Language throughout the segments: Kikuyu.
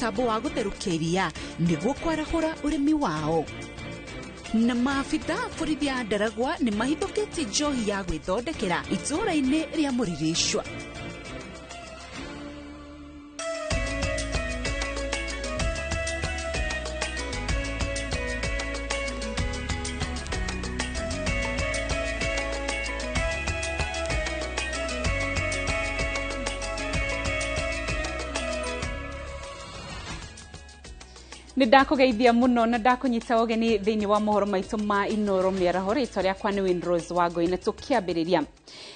mũtambo wa gũtherũkia iria nĩguo kwarahũra ũrĩmi wao. Na maabitha borithi a Ndaragwa nĩ mahithũkĩtie njohi ya gwĩthondekera itũũra-inĩ rĩa Mũriricwa. Nĩ ndakũgeithia mũno na ndakũnyita ũgeni thĩinĩ wa mohoro maitũ ma Inoro mĩaraho. Rĩtwa rĩakwa nĩ Winrose Wangũi na tũkĩambĩrĩria.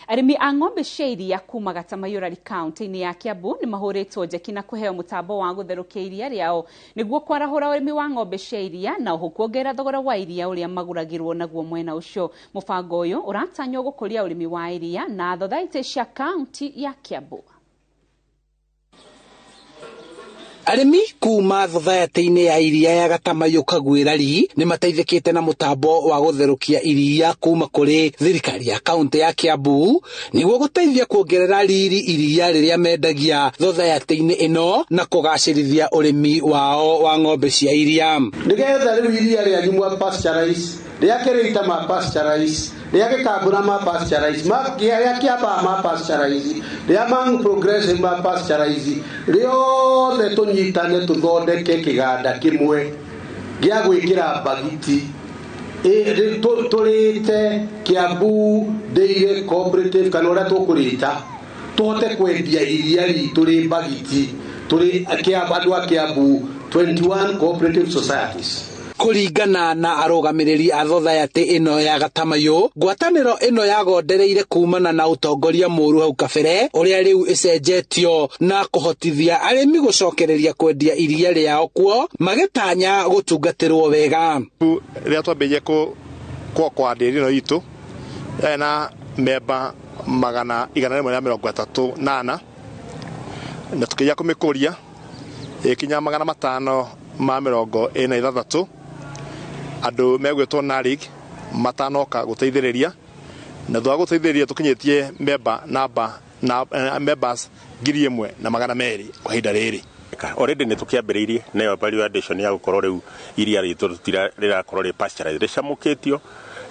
Arĩmi a ng'ombe cia iria kuma Gatamayũrari kaunti-inĩ ya Kiambu nĩ mahũrĩtwo njeki na kũheo mũtambo wa gũtherũkia iria rĩao nĩguo kwarahũra ũrĩmi wa ng'ombe cia iria na oho kuongerera thogora wa iria ũrĩa magũragĩrwo naguo mwena ũcio. Mũbango ũyũ ũratanywo gũkũria ũrĩmi wa iria na thothaitĩ cia kaunti ya Kiambu. Arĩmi kuma thothaitĩ-inĩ ya iria ya Gatamayũ Kagwĩrari nĩ mateithĩkĩte na mũtambo wa gũtherũkia iria kuma kũrĩ thirikari ya kaunti ya Kiambu nĩguo gũteithia kuongerera riri iria rĩrĩa mendagia thothaitĩ-inĩ ĩno na kũgacĩrithia ũrĩmi wao wa ng'ombe cia iria. Nĩgetha rĩu iria rĩanyu mwa pasteurize, rĩa Kĩrĩita ma pasteurize, rĩa Gĩkambũra ma pasteurize, rĩa Kĩambaa ma pasteurize, rĩa Mang Progressive ma pasteurize, rĩothe tũnyitane tũthondeke kĩganda kĩmwe gĩa gwĩkĩra mbagiti. Tũrĩte Kiambu Dairy Cooperative kana ũrĩa tũkũrĩta tũhote kwendia iria ritũ rĩ mbagiti tũrĩ andũ a Kiambu 21 cooperative societies. Kũringana na arũgamĩrĩri a thothaitĩ ĩno ya Gatamayũ, ngwatanĩro ĩno yagondereire kumana na ũtongoria mũru hau kabere ũrĩa rĩu ĩcenjetio na kũhotithia arĩmi gũcokereria kwendia iria rĩao kuo magĩtanya gũtungatĩrwo wega. Rĩrĩa twambĩrĩirie kwa ndĩri ĩno itũ yarĩ na memba magana igana rĩmwe rĩa mĩrongo ĩtatũ na ana na tũkĩgeria kũmĩkũria ĩkinya magana matano ma mĩrongo ĩna ithathatũ. Andũ megwĩtwo NARIG matanoka gũteithĩrĩria na thutha wa gũteithĩrĩria tũkinyĩtie member namba na members 1200 kwa ihinda rĩrĩ. Already nĩ tũkĩambĩrĩirie nayo value addition ya gũkorwo rĩu iria ritũ rĩrakorwo rĩ pasteurized rĩcamũkĩtio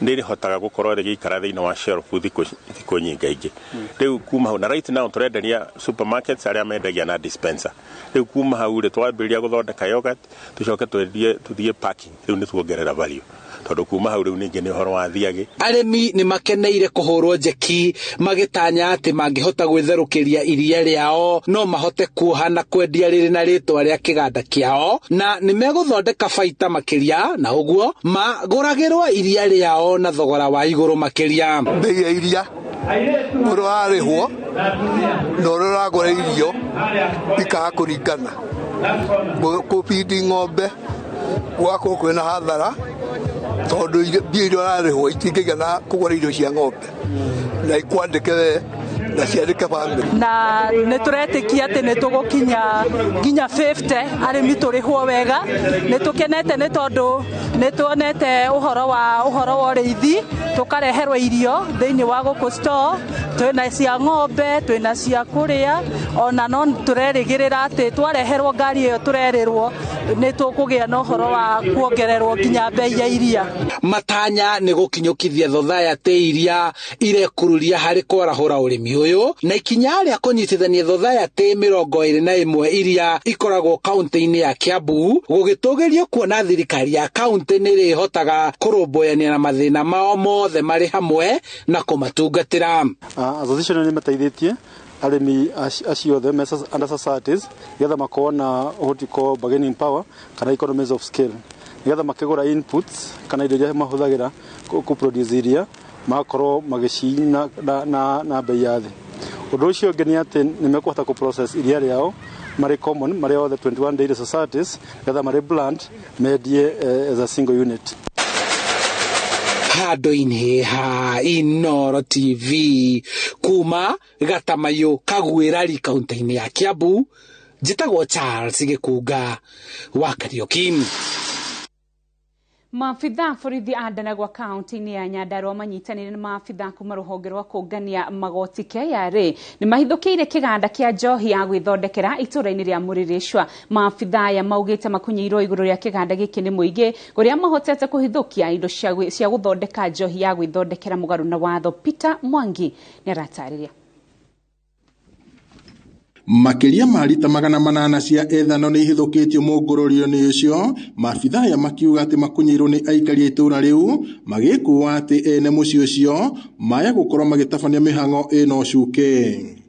nĩ rĩhotaga gũkorwo rĩgĩikara thĩinĩ wa shelf thikũ nyingaingĩ. Rĩu kuma hau na right now tũrenderia supermarkets arĩa mendagia na dispenser. Rĩu kuma hau rĩ twambĩrĩria gũthondeka yogurt tũcoke twendie tũthiĩ packing rĩu nĩ tuongerera value tondũ kuma hau rĩu ningĩ nĩ ũhoro wa thiagĩ. Arĩmi nĩ makeneire kũhũrwo njeki magĩtanya atĩ mangĩhota gwĩtherũkĩria iria rĩao no mahote kuoha na kwendia rĩrĩ na rĩtwa rĩa kĩganda kĩao na nĩ megũthondeka baita makĩria na ũguo magũragĩrwo iria rĩao na thogora wa igũrũ makĩria. Bei ya iria ũrĩa ũrarĩhwo na ũrĩa ũragũra irio ikaga kũringana. Kũbindi ng'ombe gũgakorwo kwĩna hathara tondũ mbia iria ũrarĩhwo itingĩigana kũgũra irio cia ng'ombe na ikwandĩke we na ciandĩke bamĩrĩ. Na nĩ tũretĩkia atĩ nĩ tũgũkinya nginya 50 arĩmi tũrĩhwo wega. Nĩ tũkenete nĩ tondũ nĩ tuonete ũhoro wa ũrĩithi tũkareherwo irio thĩinĩ wa gũkũ store, twĩna cia ng'ombe twĩna cia kũrĩa ona no tũrerĩgĩrĩra atĩ twareherwo ngari ĩyo tũrerĩrwo nĩ tũkũgĩa na ũhoro wa kuongererwo nginya bei ya iria. Matanya nĩ gũkinyũkithia thothaitĩ iria irekururia harĩ kwarahũra ũrĩmi ũyũ na ikinya rĩa kũnyitithania thothaitĩ 21 iria ikoragwo kaunti-inĩ ya Kiambu gũgĩtũgĩrio kuona thirikari ya kaunti nĩ ĩrĩhotaga kũrũmbũyania na mathĩna mao mothe marĩ hamwe na kũmatungatĩra. Association nĩ mateithĩtie arĩmi acio othe under societies nĩgetha makorwo na what you call bargaining power kana economies of scale nĩgetha makĩgũra inputs kana indo iria mahũthagĩra kũ produce iria magakorwo magĩcina na bei ya thĩ. Ũndũ ũcio ũngĩ nĩ atĩ nĩ mekũhota kũ process iria rĩao marĩ common marĩ othe 21 dairy societies nĩgetha marĩ brand mendie as a single unit. Handũ-inĩ ha Inoro TV kuma Gatamayũ Kagwĩrari kaunti-inĩ ya Kiambu, njĩtagwo Charles Gĩkunga wa Kariũki. Maabitha borithi a Ndaragwa kaunti-inĩ ya Nyandarua manyitanĩire na maabitha kuma rũhonge rwa kũngania magoti KRA nĩ mahithũkĩire kĩganda kĩa njohi ya gwĩthondekera itũũra-inĩ rĩa Mũrĩrĩcua. Maabitha aya maugĩte makunyĩirwo igũrũ rĩa kĩganda gĩkĩ nĩ mũingĩ kũrĩa mahotete kũhithũkia indo cia gũthondeka njohi ya gwĩthondekera mũgarũ na watho. Peter Mwangi nĩ aratarĩria. Makĩria ma rita 800 cia ethano nĩ ihithũkĩtio mũngũrũrio-inĩ ũcio. Maabitha aya makiuga atĩ makunyĩirwo nĩ aikari a itũũra rĩu magĩkũa atĩ ene mũciĩ ũcio maya gũkorwo magĩtabania mĩhang'o ĩno cuke.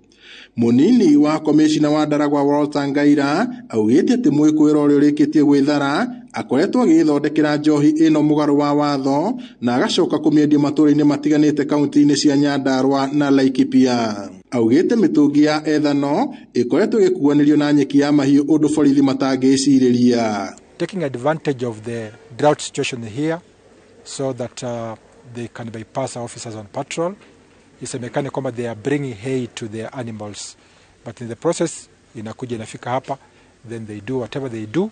Mũnini wa komĩcina wa Ndaragwa Walter Ngaira augĩte atĩ mwĩkũĩro ũrĩa ũrĩkĩtie gwĩthara akoretwo agĩthondekera njohi ĩno mũgarũ wa watho na agacoka kũmĩendia matũũra-inĩ matiganĩte kaunti-inĩ cia Nyandarua na Laikipia. Augĩte mĩtũngi ya ethano ĩkoretwo ĩgĩkuanĩrio na nyeki ya mahiũ ũndũ borithi matangĩcirĩria. Taking advantage of the drought situation here so that they can bypass our officers on patrol. Isemekane kwamba they are bringing hay to their animals, but in the process inakuja inafika hapa, then they do whatever they do,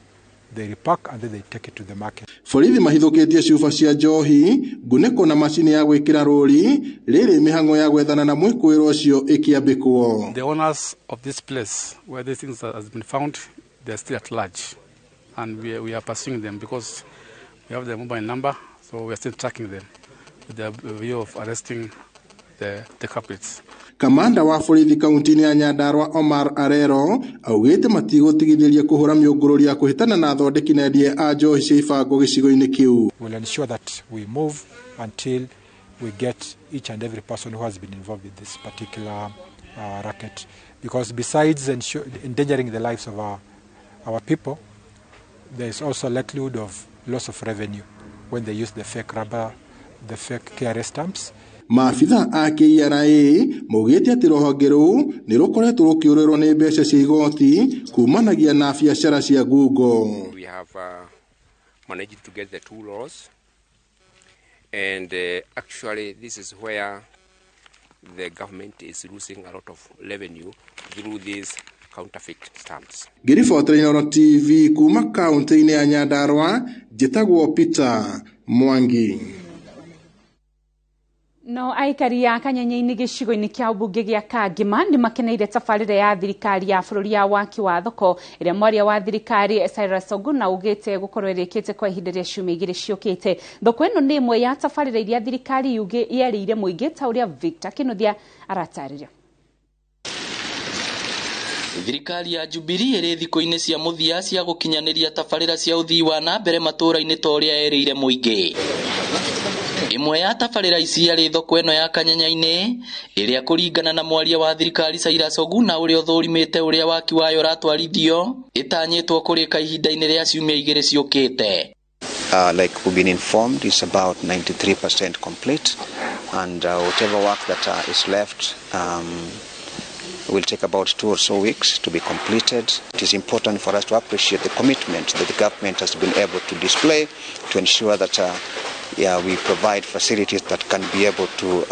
they repack and then they take it to the market. Borithi mahithũkĩtie cuba cia njohi, ngunĩko na macini ya gwĩkĩra rũri rĩrĩ mĩhang'o ya gwethana na mwĩkũĩro ũcio ĩkĩambĩkwo. The owners of this place where these things has been found, they are still at large, and we are pursuing them because we have their mobile number, so we are still tracking them with the view of arresting the culprits. Kamanda wa borithi kaunti-inĩ ya Nyandarua Omar Arero augĩte matigũtigithĩria kũhũra mĩũngũrũri ya kũhĩtana na athondeki na endia a njohi cia ibango gĩcigo-inĩ kĩu. We'll ensure that we move until we get each and every person who has been involved in this particular racket, because besides endangering the lives of our people, there is also likelihood of loss of revenue when they use the fake rubber, the fake KRA stamps. Maabitha a KRA maugĩte atĩ rũhonge rũu nĩ rũkoretwo rũkĩũrĩrwo nĩ mbeca cia igoti kumanagia na biacara cia ngungo. We have managed to get the two laws, and actually this is where the government is losing a lot of revenue through these counterfeit stamps. Ngĩribotera Inooro TV kuma kaunti-inĩ ya Nyandarua, njĩtagwo Peter Mwangi. No aikari a Kanyanya-inĩ gĩcigo-inĩ kĩa ũmbunge gĩa Kangema nĩ makeneire tabarĩra ya thirikari ya bũrũri ya waki wa thoko ĩrĩa mwaria wa thirikari Cyrus Oguna augĩte gũkorwo ĩrĩkĩte kwa ihinda rĩa ciumia igĩrĩ ciũkĩte. Thoko ĩno nĩ ĩmwe ya tabarĩra iria thirikari yerĩire mũingĩ ta ũrĩa Victor Kinuthia aratarĩria. Thirikari ya Jubilee ĩrĩ thikũ-inĩ cia mũthia cia gũkinyanĩria tabarĩra cia ũthii wa na mbere matũũra-inĩ ta ũrĩa erĩire mũingĩ. Ĩmwe ya tabarĩra ici yarĩ thoko ĩno ya Kanyanya-inĩ ĩrĩa kũringana na mwaria wa thirikari Cyrus Oguna ũrĩa ũthũrimĩte ũrĩa waki wayo ũratwarithio ĩtanyĩtwo kũrĩka ihinda-inĩ rĩa ciumia igĩrĩ ciũkĩte. Like we've been informed, it's about 93% complete, and whatever work that is left will take about 2 or so weeks to be completed. It is important for us to appreciate the commitment that the government has been able to display to ensure that we provide facilities that can be able to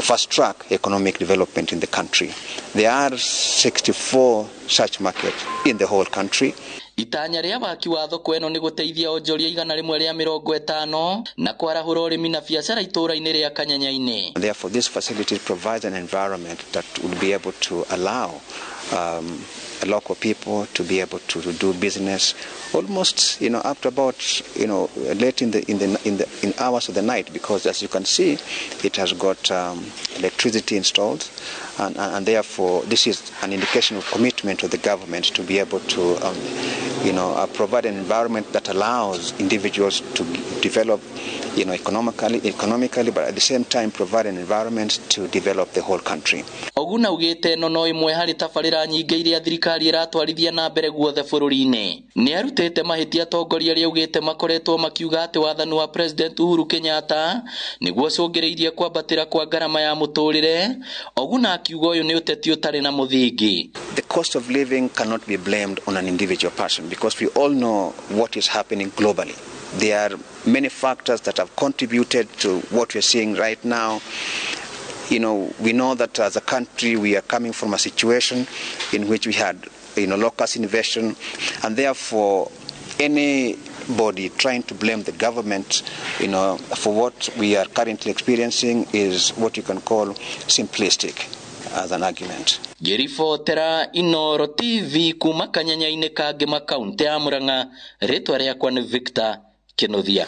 fast-track economic development in the country. There are 64 such markets in the whole country. Itanya rĩa waki wa thoko ĩno nĩ gũteithia onjoria 150 na kwarahũra ũrĩmi na biacara itũũra-inĩ rĩa Kanyanya-inĩ. Therefore, this facility provides an environment that would be able to allow local people to be able to do business almost, up to about, late in hours of the night, because as you can see, it has got electricity installed, and therefore this is an indication of commitment of the government to be able to, provide an environment that allows individuals to develop, economically, but at the same time provide an environment to develop the whole country. Oguna ugite ĩno no ĩmwe harĩ tabarĩra nyingĩ iria thirikari ĩratwarithia na mbere guothe bũrũri-inĩ. Nĩ arutĩte mahĩtia atongoria arĩa augĩte makoretwo makiuga atĩ wathani wa President Uhuru Kenyatta nĩguo ũcũngĩrĩirie kwambatĩra kwa ngarama ya mũtũrĩre. Oguna akiuga ũyũ nĩ ũteti ũtarĩ na mũthingi. The cost of living cannot be blamed on an individual person, because we all know what is happening globally. There are many factors that have contributed to what we're seeing right now. We know that as a country we are coming from a situation in which we had, locust invasion, and therefore any Anybody trying to blame the government, for what we are currently experiencing is what you can call simplistic as an argument. Ngĩribotera Inooro TV kuma kanyanya-inĩ ka Ngĩma kaunti ya Murang'a, rĩtwa rĩakwa nĩ Victor Kĩnuthia.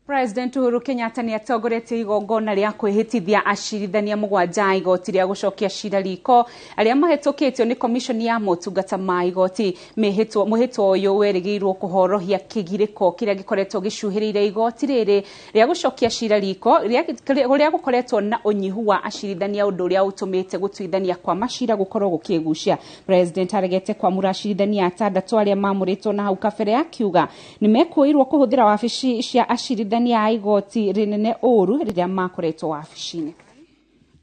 President Uhuru Kenyatta nĩ atongoretie igongona rĩa kwĩhĩtithia acirithania 7 a igoti rĩa gũcokia cira riko arĩa mahĩtũkĩtio nĩ komishoni ya motungata ma igoti. Mwĩhĩtwa ũyũ werĩgĩirwo kũhorohia kĩgirĩko kĩrĩa gĩkoretwo gĩcuhĩrĩire igoti rĩrĩ rĩa gũcokia cira riko rĩa gũkoretwo na ũnyihu wa acirithania, ũndũ ũrĩa ũtũmĩte gũtuithania kwa macira gũkorwo gũkĩgucia. President aregete kwamũra acirithania 6 arĩa mamũrĩtwo na hau kabere, akiuga nĩmekũĩrwo kũhũthĩra wabici cia acirithania a igoti rinene ũru rĩrĩa makoretwo wabici-inĩ.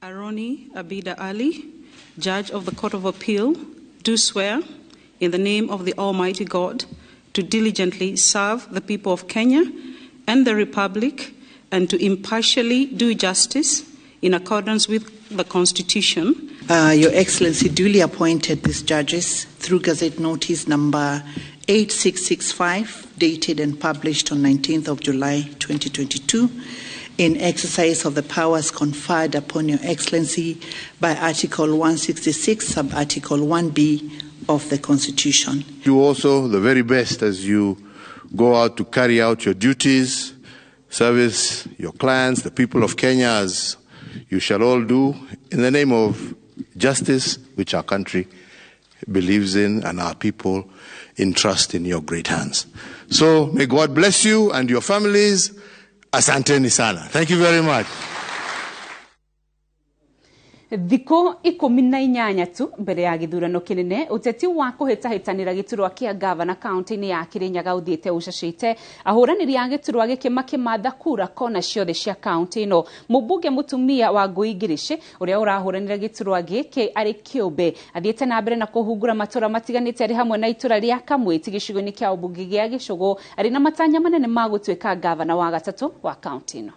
Aroni Abida Ali, Judge of the Court of Appeal, do swear in the name of the Almighty God to diligently serve the people of Kenya and the Republic and to impartially do justice in accordance with the Constitution. Your Excellency duly appointed these judges through Gazette Notice number 8665, dated and published on 19th of July 2022, in exercise of the powers conferred upon Your Excellency by Article 166, Sub-Article 1B of the Constitution. You also the very best as you go out to carry out your duties, service your clients, the people of Kenya, as you shall all do, in the name of justice, which our country believes in and our people entrust in your great hands. So may God bless you and your families. Asanteni sana. Thank you very much. Thikũ 18 tu mbere ya gĩthurano kĩnene, ũteti wa kũhĩtahĩtanĩra gĩturwa kĩa gavana kaunti-inĩ ya Kĩrĩnyaga ũthiĩte ũcacĩte. Ahũranĩri a gĩturwa gĩkĩ makĩmatha kura kona ciothe cia kaunti ĩno. Mũmbunge mũtumia wa Ngui Ngirici ũrĩa ũrahũranĩra gĩturwa gĩkĩ arĩ kĩũmbe athiĩte na mbere na kũhungura matũra matiganĩte arĩ hamwe na itũra rĩa Kamwĩti gĩcigo-inĩ kĩa ũmbunge gĩa Gĩcũgũ, arĩ na matanya manene ma gũtuĩka gavana wa gatatũ wa kaunti ĩno.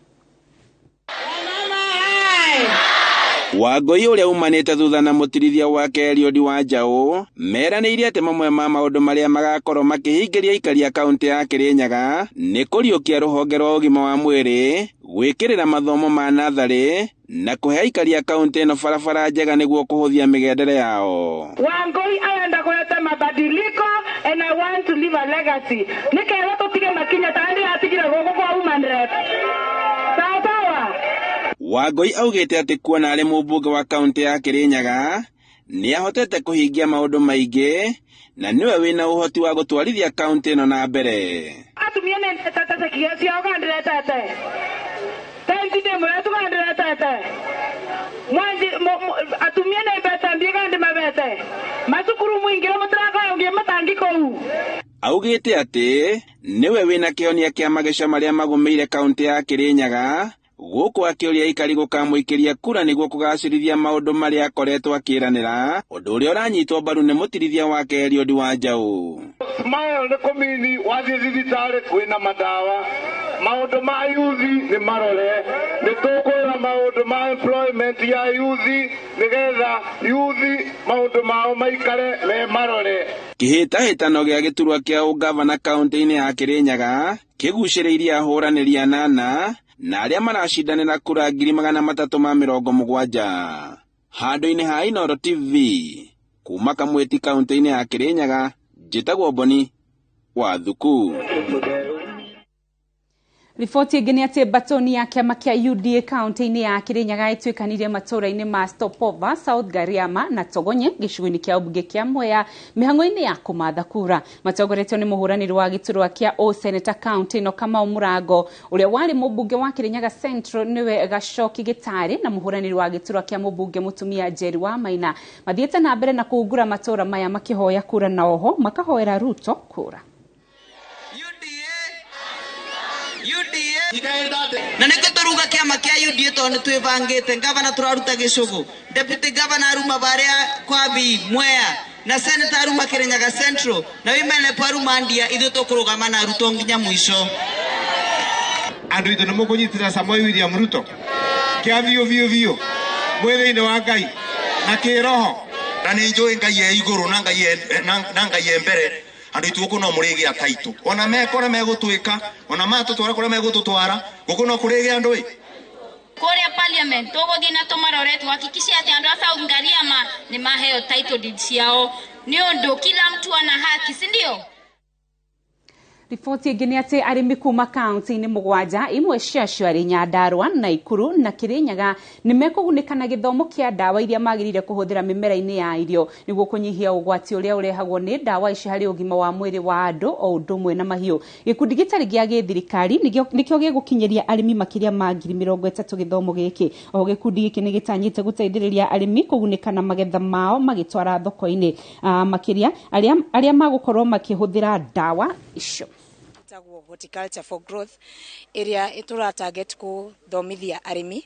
Wangũi ũrĩa umanĩte thutha na mũtirithia wake Eliud Wanjaũ meranĩire atĩ mamwe ma maũndũ marĩa magakorwo makĩhingĩria aikari a kaunti ya Kĩrĩnyaga nĩ kũriũkia rũhonge rwa ũgima wa mwĩrĩ, gwĩkĩrĩra mathomo ma natharĩ na kũhe aikari a kaunti ĩno barabara njega nĩguo kũhũthia mĩgendere yao. Wangũi arenda kũrete mabadiliko and I want to leave a legacy. Nĩkerwo tũtige makinya ta ndĩratigire gũkũ kwa woman rep. Wangũi augĩte atĩ kuona arĩ mũmbunge wa kaunti ya Kĩrĩnyaga nĩ ahotete kũhingia maũndũ maingĩ na nĩwe wĩna ũhoti wa gũtwarithia kaunti ĩno na mbere. Atumia nĩ ciao kandiretete tentinde mũretu kandiretete atumia nĩ mbeca mbie kandi mabete macukuru mũingĩre mũtirakoyongie matangi kũu. Augĩte atĩ nĩwe wĩna kĩhonia kĩa mageca marĩa magũmĩire kaunti ya Kĩrĩnyaga, gũkũ akĩũria aikari gũkamũikĩria kura nĩguo kũgacĩrithia maũndũ marĩa akoretwo akĩranĩra, ũndũ ũrĩa ũranyitwo mbaru nĩ mũtirithia wake Eliud Wanjaũ. Smile nĩ kũmini wathiĩ thibitarĩ kwĩna madawa, maũndũ ma yuthi nĩ marore, nĩ tũkwĩra maũndũ ma employment ya yuthi nĩgetha yuthi maũndũ mao maikare me marore. Kĩhĩtahĩtano gĩa gĩturwa kĩa ũgavana kaunti-inĩ ya Kĩrĩnyaga kĩgucĩrĩirie ahũranĩri 8 na arĩa maracindanĩra kura 370,000. Handũ-inĩ ha Inooro TV kuma Kamwĩti kaunti-inĩ ya Kĩrĩnyaga, njĩtagwo Boni wa Thuku. Riboti ĩngĩ nĩ atĩ mbatoni ya kĩama kĩa UDA kaunti-inĩ ya Kĩrĩnyaga ĩtuĩkanĩirie matũũra-inĩ ma Stopova, South Gariama na Togonye gĩcigo-inĩ kĩa ũmbunge kĩa Mwea mĩhang'o-inĩ ya kũmatha kura. Matongoretio nĩ mũhũranĩri wa gĩturwa kĩa ũseneta kaunti ĩno Kamau Mũrango, ũrĩa warĩ mũmbunge wa Kĩrĩnyaga Central nĩwe Gacoki Gĩtarĩ, na mũhũranĩri wa gĩturwa kĩa mũmbunge mũtumia Njeri wa Maina. Mathiĩte na mbere na kũhungura matũũra maya makĩhoya kura na oho makahoera Ruto kura. Na nä tå ruga kä ama kä a UDA tondå nä twä bangä te ngavana tå raruta gä cågå, deputy governor aruma barä kwabi Mwea, na senator aruma Kĩrĩnyaga Central, na women rep aruma Ndia. Ithuĩ tũkũrũgama na Ruto nginya mũico. Andũ itũ nĩ mũkũnyitĩra Samoei William Ruto kĩa biũ biũ biũ mwĩ thĩinĩ wa Ngai na kĩroho, na nĩ njũĩ Ngai e igũrũ na Ngai e mbere Andũ aitũ gũkũ no mũrĩgĩa taitũ, ona mekora megũtwĩka, ona matũtwara kũrĩa megũtũtwara, gũkũ no kũrĩgĩa andũ ĩ. Kuria parliament tũgũthiĩ na tũmarore tuhakikishe atĩ andũ a South Ngariama nĩ maheo title deed ciao, nĩ ũndũ kila mtu ana haki, si ndio? Riboti ĩngĩ nĩ atĩ arĩmi kuma kaunti-inĩ 7 imwe ciacio arĩ Nyandarua, Naikuru na Kirinyaga nĩ mekũgunĩka na gĩthomo kĩa ndawa iria magĩrĩire kũhũthĩra mĩmera-inĩ ya irio nĩguo kũnyihia ũgwati ũrĩa ũrehagwo nĩ ndawa ici harĩ ũgima wa mwĩrĩ wa andũ o ũndũ ũmwe na mahiũ. Gĩkundi gĩtarĩ gĩa gĩthirikari nĩkĩo gĩgũkinyĩria arĩmi makĩria ma 30,000 gĩthomo gĩkĩ. O gĩkundi gĩkĩ nĩ gĩtanyĩte gũteithĩrĩria arĩmi kũgunĩka na magetha mao magĩtwara thoko-inĩ, makĩria arĩa magũkorwo makĩhũthĩra ndawa icio. Horticulture for Growth ĩrĩa ĩtũra target kũthomithia arĩmi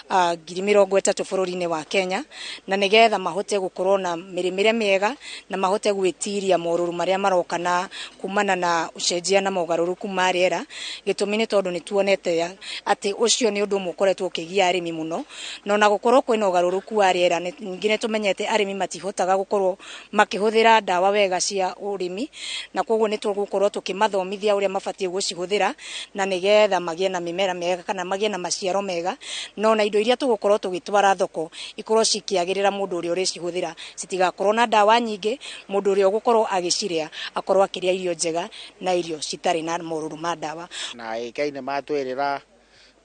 30,000 bũrũri-inĩ wa Kenya, na nĩgetha mahote gũkorwo na mĩrĩmĩre mĩega na mahote gwĩtiria morũrũ marĩa maroka na kumana na ũcenjia na mogarũrũku ma rĩera. Gĩtũmi nĩ tondũ nĩ tuonete atĩ ũcio nĩ ũndũ ũmwe ũkoretwo ũkĩgia arĩmi mũno, na ona gũkorwo kwĩna ũgarũrũku wa rĩera ningĩ nĩ tũmenyete arĩmi matihotaga gũkorwo makĩhũthĩra ndawa wega cia ũrĩmi, na koguo nĩ tũgũkorwo tũkĩmathomithia ũrĩa mabatiĩ gũcihũthĩra na nĩgetha magĩe na mĩmera mĩega kana magĩe na maciaro mega, no na indo iria tũgũkorwo tũgĩtwara thoko ikorwo cikĩagĩrĩra mũndũ ũrĩa ũrĩcihũthĩra, citigakorwo na ndawa nyingĩ, mũndũ ũrĩa ũgũkorwo agĩcirĩa akorwo akĩrĩa irio njega na irio citarĩ na morũrũ ma ndawa. Na AK nĩ matwĩrĩra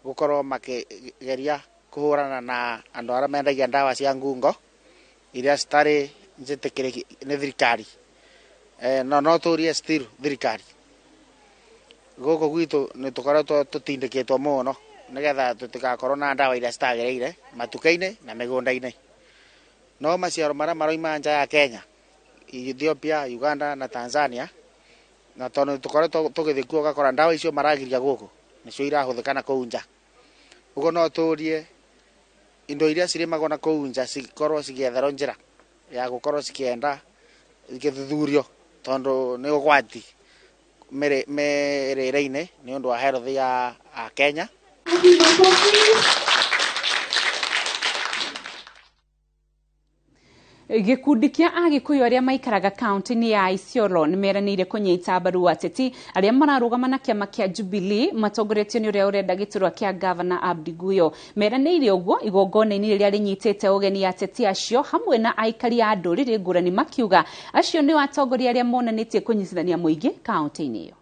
gũkorwo makĩgeria kũhũrana na andũ arĩa mendagia ndawa cia ngungo iria citarĩ njĩtĩkĩrĩki nĩ thirikari. No tũrie still thirikari gũkũ gwitũ nĩ tũkoretwo tũtindĩkĩtwo mũno nĩgetha tũtigakorwo na ndawa iria citagĩrĩire matuka-inĩ na mĩgũnda-inĩ. No maciaro marĩa maroima nja ya Kenya, Ethiopia, Uganda na Tanzania, na tondũ tũkoretwo tũgĩthiĩ kuo ũgakora ndawa icio maragiria gũkũ nĩcio irahũthĩka na kũu nja. Ũguo no tũrie indo iria cirĩmagwo na kũu nja cikorwo cigĩetherwo njĩra ya gũkorwo cikĩenda igĩthuthurio tondũ nĩ ũgwati mĩrĩre-inĩ nĩ ũndũ wa health ya Kenya. Gĩkundi kĩa Agĩkũyũ arĩa maikaraga kaunti-inĩ ya Isiolo nĩ meranĩire kũnyita mbaru ateti arĩa mararũgama na kĩama kĩa Jubilee matongoretio nĩ ũrĩa ũrenda gĩturwa kĩa Gavana Abdi Guyo. Meranĩire ũguo igongona-inĩ rĩrĩa rĩnyitĩte ũgeni ateti acio hamwe na aikari a ndũrĩrĩ ngũrani, makiuga acio nĩo atongoria arĩa monanĩtie kũnyitithania mũingĩ kaunti-inĩ ĩyo.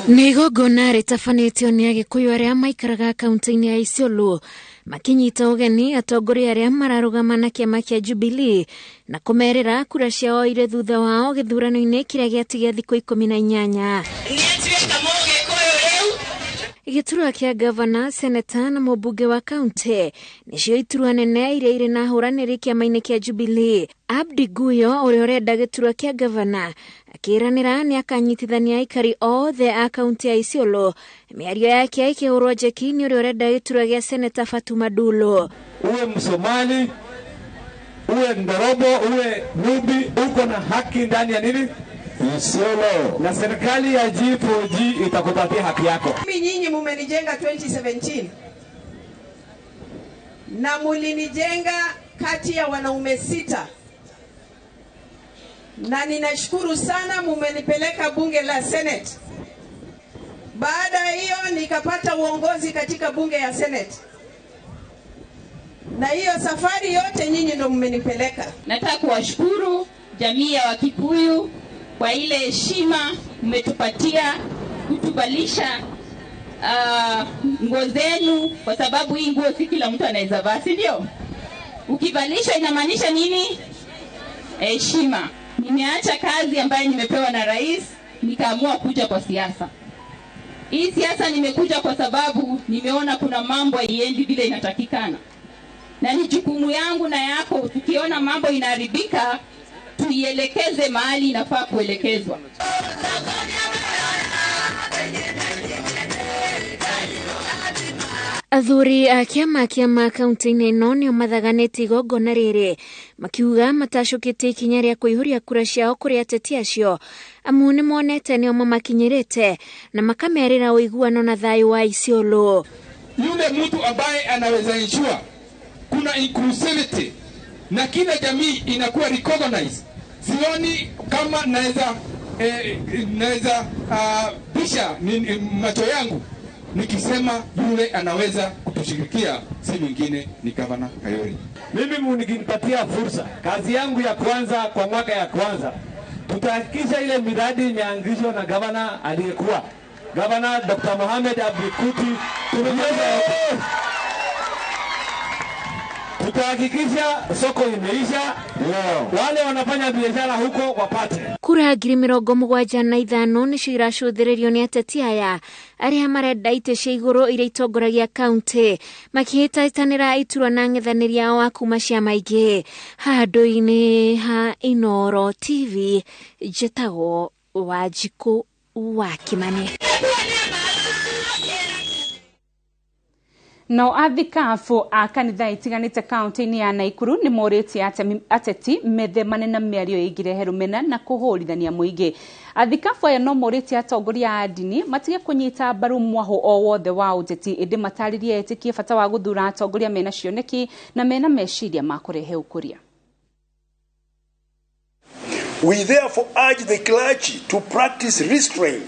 Nĩ igongona rĩtabanĩtio nĩ Agĩkũyũ arĩa maikaraga kaunti-inĩ ya Isiolo makinyita ũgeni atongoria arĩa mararũgama na kĩama kĩa Jubilee na kũmerĩra kura ciao irĩ thutha wao gĩthurano-inĩ kĩrĩa gĩatigia thikũ 18. Gĩturwa kĩa gavana, seneta na mũmbunge wa kaunti nĩcio iturwa nene iria irĩ na ahũranĩri kĩama-inĩ kĩa Jubilee. Abdi Guyo ũrĩa ũrenda gĩturwa kĩa gavana akĩranĩra nĩ akanyitithania aikari othe a kaunti ya Isiolo. Mĩario yake ĩkĩhũrwo njeki nĩ ũrĩa ũrenda gĩturwa gĩa seneta Fatuma Dulo. Uwe Msomali, uwe Ndorobo, uwe Nubi, uko na haki ndani ya nini? Isiolo. Na serikali ya G4G itakupatia haki yako. Mimi nyinyi mumenijenga 2017 na mulinijenga kati ya wanaume 6, na ninashukuru sana mumenipeleka bunge la Senate. Baada hiyo nikapata uongozi katika bunge ya Senate, na hiyo safari yote nyinyi ndo mmenipeleka. Nataka kuwashukuru jamii ya Wakikuyu kwa ile heshima mmetupatia kutubalisha nguo zenu, kwa sababu hii nguo si kila mtu anaweza vaa, si ndio? Ukivalishwa inamaanisha nini? Heshima. Nimeacha kazi ambayo nimepewa na rais, nikaamua kuja kwa siasa. Hii siasa nimekuja kwa sababu nimeona kuna mambo haiendi vile inatakikana. Na ni jukumu yangu na yako, tukiona mambo inaharibika tuielekeze mahali inafaa kuelekezwa. Athuri a kĩama kĩa kaunti-inĩ ĩno nĩo mathaganĩtie igongona rĩrĩ makiuga matacũkĩtie ikinya rĩa kũihũria kura ciao kũrĩ ateti acio amu nĩmonete nĩo mamakinyĩrĩte na makamerĩra ũiguano na thayũ wa Isiolo. Yule mtu ambaye anaweza ensure kuna inclusivity na kila jamii inakuwa recognized Sioni kama naweza pisha macho yangu nikisema yule anaweza kutushirikia si mwingine ni Gavana Kayori. Mimi mnikinipatia fursa, kazi yangu ya kwanza kwa mwaka ya kwanza, tutahakikisha ile miradi imeanzishwa na gavana aliyekuwa Gavana Dr. Mohamed Abdi Kuti. Tutahakikisha soko imeisha, wale wanafanya biashara huko wapate. Kura 75,000 nĩcio iracũthĩrĩrio nĩ ateti aya arĩa marenda itĩ cia igũrũ iria itongoragia kaunti makĩhĩtahĩtanĩra iturwa na ang'ethanĩri ao a kuma ciama ingĩ. Handũ-inĩ ha Inooro TV, njĩtagwo Wanjikũ wa Kimani. No athikabu a kanitha itiganĩte kaunti-inĩ ya Naikuru nĩ morĩtie ateti methemane na mĩario ĩngĩrehe rũmena na kũhũrithania mũingĩ. Athikabu aya no morĩtie atongoria a ndini matige kũnyita mbaru mwahũ o wothe wa ũteti, ĩndĩ matarĩrie etĩkie bata wa gũthura atongoria mena cioneki na mena meciria ma kũrehe ũkũria. We therefore urge the clergy to practice restraint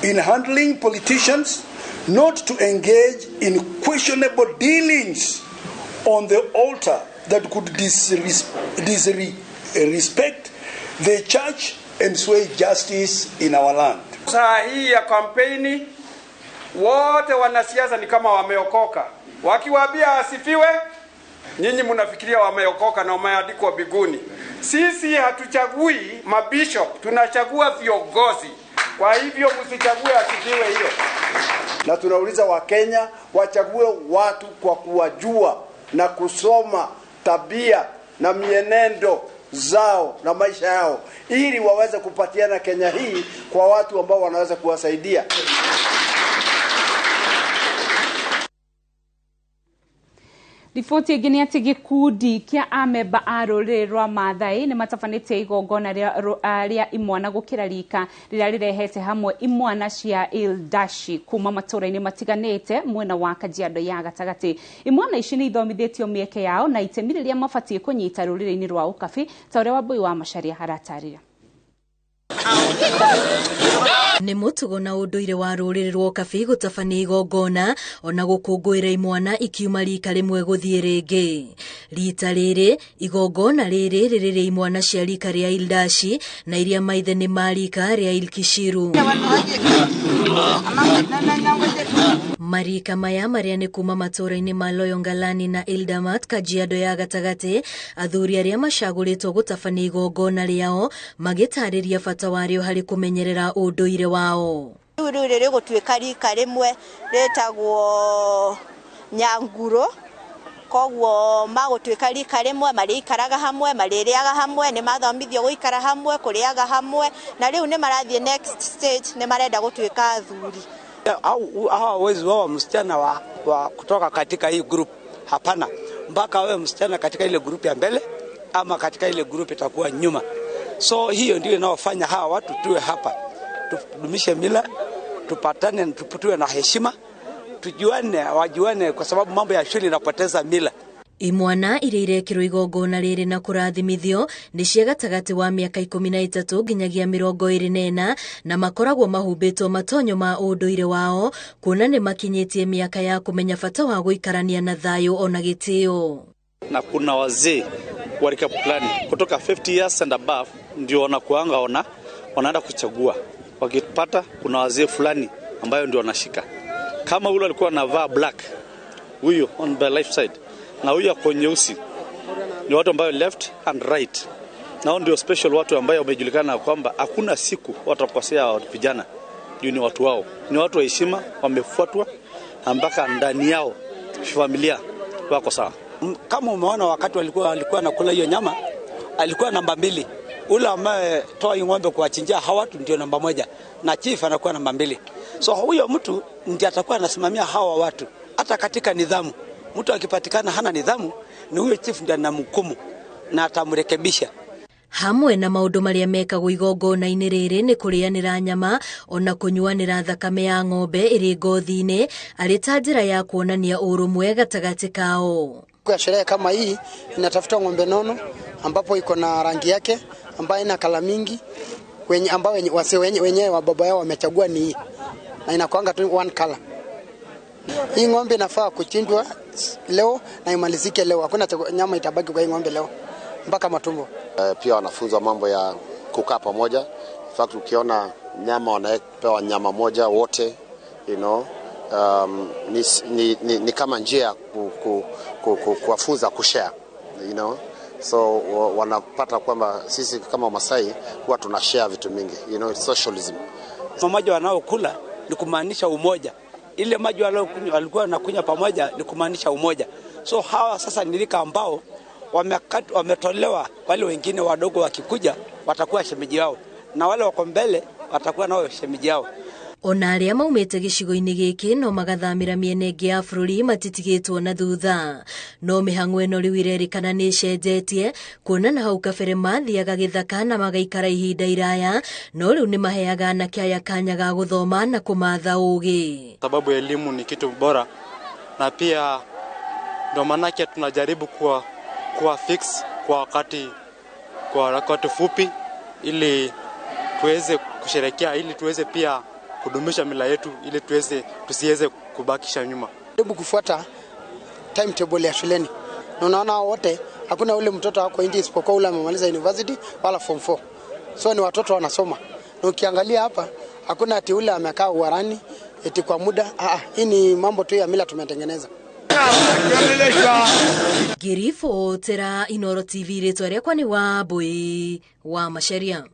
in handling politicians, not to engage in questionable dealings on the altar that could disrespect the church and sway justice in our land. Saa hii ya kampeni wote wanasiasa ni kama wameokoka. Wakiwaambia asifiwe, nyinyi mnafikiria wameokoka na wameandikwa biguni. Sisi hatuchagui mabishop, tunachagua viongozi. Kwa hivyo msichague asifiwe hiyo. Na tunauliza Wakenya wachague watu kwa kuwajua na kusoma tabia na mienendo zao na maisha yao, ili waweze kupatiana Kenya hii kwa watu ambao wanaweza kuwasaidia. Riboti ĩngĩ nĩ atĩ gĩkundi kĩa amemba a rũrĩrĩ rwa Maathai nĩ matabanĩtie igongona rĩa imwana gũkĩra rika rĩrĩa rĩrehete hamwe imwana cia Ildashi kuma matũũra-inĩ matiganĩte mwena wa Kajiado ya gatagatĩ. Imwana ici nĩ ithomithĩtio mĩeke yao na itemi rĩrĩa mabatiĩ kũnyita rũrĩrĩ-inĩ rwa Ũkabi, ta ũrĩa Wambui wa Macharia aratarĩria. Nĩ mũtugo na ũndũire wa rũrĩrĩ rwa Ũkabi gũtabania igongona ona gũkũngũĩra imwana ikiuma rika rĩmwe gũthiĩ rĩngĩ. Rita rĩrĩ igongona rĩrĩ rĩrĩ imwana cia rika rĩa Ildashi na iria maithe nĩ ma rika rĩa Ilkishiru. Marika maya marĩa nĩ kuma matũũra-inĩ ma Loyongalani na Ildamat Kajiado ya gatagatĩ, athuri arĩa macagũrĩtwo gũtabania igongona rĩao magĩtarĩria bata warĩo harĩ kũmenyerera ũndũire wao. Rĩu rĩrĩ rĩgũtuĩka rika rĩmwe rĩtagwo Nyanguro, koguo magũtuĩka rika rĩmwe marĩikaraga hamwe, marĩrĩaga hamwe, nĩ mathomithio gũikara hamwe, kũrĩaga hamwe, na rĩu nĩ marathiĩ next stage, nĩ marenda gũtuĩka athuri. Au hawawezi wawa msichana wa kutoka katika hii group. Hapana, mpaka awe msichana katika ile group ya mbele ama katika ile group itakuwa nyuma. So hiyo ndio inayofanya hawa watu tuwe hapa, tudumishe mila, tupatane, tuwe na heshima, tujuane, wajuane, kwa sababu mambo ya shule inapoteza mila. Imwana iria irekirwo igongona rĩrĩ na kũrathimithio nĩ cia gatagatĩ wa mĩaka 13 nginyagia 24 na makoragwo mahumbĩtwo matonyo ma ũndũire wao, kuona nĩ makinyĩtie mĩaka ya kũmenya bata wa gũikarania na thayũ ona gĩtĩo. Na kuna wazee wa rika fulani kutoka 50 years and above ndio wanakuanga wanaenda kuchagua. Wakipata kuna wazee fulani ambayo ndio wanashika. Kama yule alikuwa anavaa black, huyo on the left side, na huyu ako nyeusi, ni watu ambao left and right. Nao ndio special watu ambao wamejulikana kwamba hakuna siku watakosea vijana. Juu ni watu wao, ni watu wa heshima, wamefuatwa mpaka ndani yao familia wako sawa. Kama umeona wakati walikuwa nakula hiyo nyama, alikuwa namba 2. Ule ambaye toa ng'ombe kuwachinjia hawa watu ndio namba 1, na chief anakuwa namba 2. So huyo mtu ndiye atakuwa anasimamia hawa watu hata katika nidhamu. Mtu akipatikana hana nidhamu, ni huyo chief ndiye anamhukumu na atamrekebisha. Hamwe na maũndũ marĩa mekagwo igongona-inĩ rĩrĩ nĩ kũrĩanĩra nyama ona kũnyuanĩra thakame ya ng'ombe ĩrĩ ngothi-inĩ, arĩ ta njĩra ya kuonania ũrũmwe gatagatĩ kao. Kwa sherehe kama hii inatafuta ng'ombe nono ambapo iko na rangi yake ambayo ina kala mingi wenye ambao wenyewe wa baba yao wamechagua ni hii, na inakuanga tu one color. Hii ng'ombe inafaa kuchinjwa leo na imalizike leo. Hakuna nyama itabaki kwa hii ng'ombe leo mpaka matumbo. Pia wanafunzwa mambo ya kukaa pamoja. In fact, ukiona nyama wanapewa nyama moja wote, you know, ni kama njia kuwafunza kushare, you know. So wanapata kwamba sisi kama Masai huwa tunashare vitu mingi, you know, it's socialism. Maji wanaokula ni kumaanisha umoja. Ile maji walikuwa wanakunywa pamoja ni kumaanisha umoja. So hawa sasa ni rika ambao wametolewa, wale wengine wadogo wakikuja watakuwa shemeji yao, na wale wako mbele watakuwa nao shemeji yao. Ona arĩa maumĩte gĩcigo-inĩ gĩkĩ no magathamĩra mĩena ĩngĩ ya bũrũri matitigĩtwo na thutha. No mĩhang'o ĩno rĩu ĩrerĩkana nĩ ĩcenjetie, kuona na hau kabere mathiaga gĩthaka na magaikara ihinda iraya, no rĩu nĩ maheaga anake aya kanya ga gũthoma na kũmatha ũgĩ. Sababu elimu ni kitu bora, na pia ndio maanake tunajaribu kuwa fix kwa wakati fupi ili tuweze kusherehekea, ili tuweze pia kudumisha mila yetu, ili tusiweze kubakisha nyuma. Hebu kufuata timetable ya shuleni. Na unaona wote hakuna ule mtoto wako nje isipokuwa ule amemaliza university wala form 4. So ni watoto wanasoma. Na ukiangalia hapa hakuna ati ule amekaa uarani eti kwa muda. Hii ni mambo tu ya mila tumetengeneza. Ngĩribotera Inooro TV rĩtwa rĩakwa nĩ Wambui wa Macharia.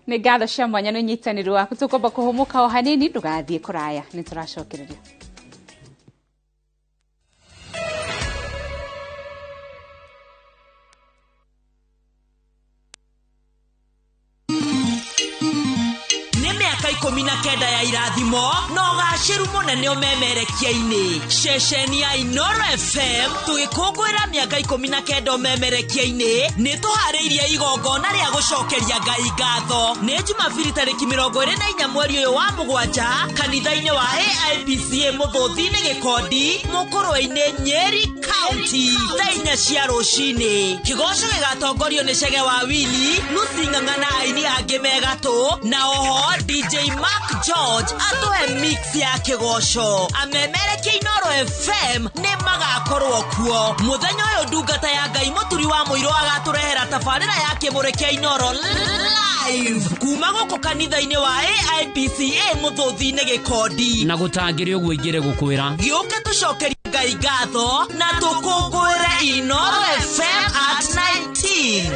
Nĩ ngatho cia mwanya nĩ ũnyitanĩri waku. Tũkwamba kũhũmũka o hanini, ndũgathiĩ kũraya, nĩ tũracokereria. 19 ya irathimo na ũgacĩru mũnene ũmemerekia-inĩ. Ceceni ya Inooro FM tũgĩkũngũĩra mĩaka 19 ũmemerekia-inĩ, nĩ tũharĩirie igongona rĩa gũcokeria Ngai ngatho. Nĩ Jumabiri tarĩki 24 mweri ũyũ wa 7 kanitha-inĩ wa AIPCA Mũthũthi-inĩ Gĩkondi, Mũkũrwe-inĩ, Nyeri County, thaa 4 cia rũcinĩ. Kĩgoco gĩgatongorio nĩ Chege wa Willy, Lucy Ng'ang'a na aini angĩ megatũ, na oho DJ Mark George atuhe mix ya kĩgoco. Amemerekia Inooro FM nĩ magakorwo kuo mũthenya ũyũ. Ndungata ya Ngai Mũturi wa Mũirũ agatũrehera tabarĩra ya kĩmũrĩ kĩa Inooro live kuma gũkũ kanitha-inĩ wa AIPCA Mũthũthi-inĩ Gĩkondi. Na gũtangĩrĩ ũguo ingĩre gũkwĩra, gĩũke tũcokerie Ngai ngatho na tũkũngũĩre Inooro FM at 19.